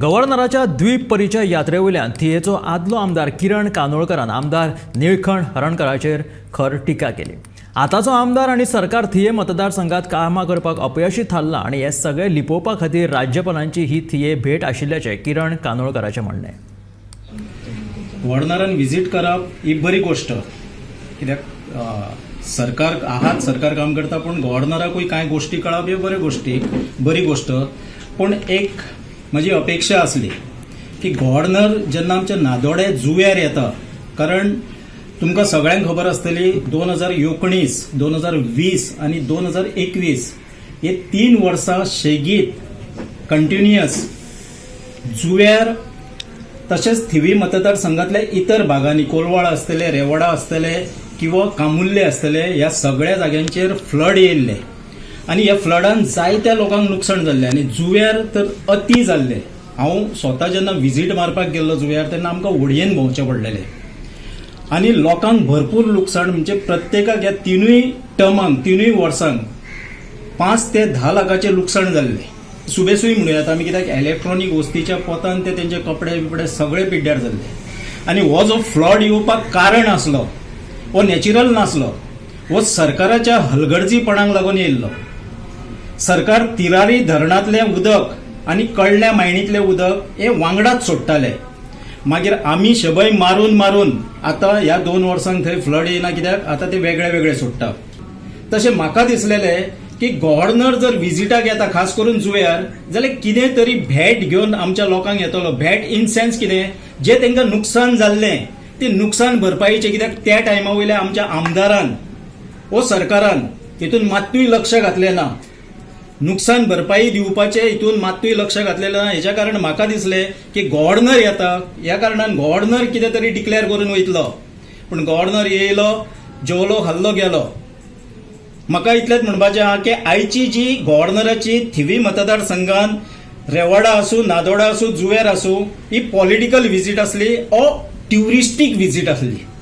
गव्हर्नराच्या द्वीप परिचय यात्रे वयल्यान थियेचो आदलो आमदार किरण कानोळकरान आमदार निळखण हरणकराचेर खर टिका केली. आतांचो आमदार आनी सरकार थिये मतदारसंघात कामां करपाक अपयशी थारला आनी हे सगळे लिपोवपा खातीर राज्यपालांची ही थिये भेट आशिल्ल्याचें किरण कानोळकराचें म्हणणें. गव्हर्नरान विजीट करप ही बरी गोश्ट, कित्याक सरकार आहात, सरकार काम करता, पूण गव्हर्नराकूय कांय गोश्टी कळप ह्यो बऱ्यो गोश्टी, बरी गोश्ट. पूण एक म्हजी अपेक्षा आसली की गव्हर्नर जेन्ना आमच्या नादोडे जुव्यार येता, कारण तुमकां सगळ्यांक खबर आसतली, 2019, 2020 आनी 2021 हे 3 वर्सां शेगीत कंटिन्युअस जुव्यार तशेंच थिवी मतदारसंघातल्या इतर भागांनी, कोलवाळ आसतले, रेवडा आसतले किंवा कामुल्ले आसतले, ह्या सगळ्या जाग्यांचेर फ्लड येयल्ले आनी ह्या फ्लडान जायत्या लोकांक लुकसाण जाल्लें आनी जुव्यार तर अती जाल्लें. हांव स्वता जेन्ना विजीट मारपाक गेल्लो जुव्यार, तेन्ना आमकां होडयेन भोंवचें पडलेलें आनी लोकांक भरपूर लुकसाण, म्हणजे प्रत्येकाक ह्या तिनूय टर्मांक, तिनूय वर्सांक 5 ते 10 लाखाचें लुकसाण जाल्लें. सुबेसूय म्हणूया आमी, कित्याक इलेक्ट्रॉनीक वस्तीच्या पोतान ते तेंचे कपडे बिपडे सगळे पिड्ड्यार जाल्ले. आनी हो जो फ्लड येवपाक कारण आसलो, हो नॅचरल नासलो, हो सरकाराच्या हलगर्जीपणाक लागून येयल्लो. सरकार तिरारी धरणांतलें उदक आनी कडल्या मायणींतलें उदक हे वांगडाच सोडटाले. मागीर आमी शबय मारून मारून आतां ह्या 2 वर्सांक थंय फ्लड येयना, कित्याक आतां ते वेगळे वेगळे सोडटा. तशें म्हाका दिसलेलें की गव्हर्नर जर विजिटाक येता, खास करून जुव्यार, जाल्यार कितें तरी भेट घेवन आमच्या लोकांक येतलो. भेट इन सेन्स कितें, जें तांकां नुकसान जाल्लें तें नुकसान भरपाईचें, कित्याक त्या टायमा वयल्या आमच्या आमदारान वो सरकारान तितून मात्तूय लक्ष घातलें ना. नुकसान भरपाई दिवपाचें हितून मात्तूय लक्ष घातलेलें ना. हेच्या कारण म्हाका दिसलें की गव्हर्नर येता, ह्या कारणान गव्हर्नर कितें तरी डिक्लेअर करून वयतलो. पूण गव्हर्नर येयलो, जेवलो, खाल्लो, गेलो. म्हाका इतलेंच म्हणपाचें आहा की आयची जी गव्हर्नराची थिवी मतदारसंघान, रेवाडा आसूं, नादोडा आसूं, जुव्यार आसूं, ही पॉलिटिकल विजीट आसली ओ ट्युरिस्टीक विजीट आसली.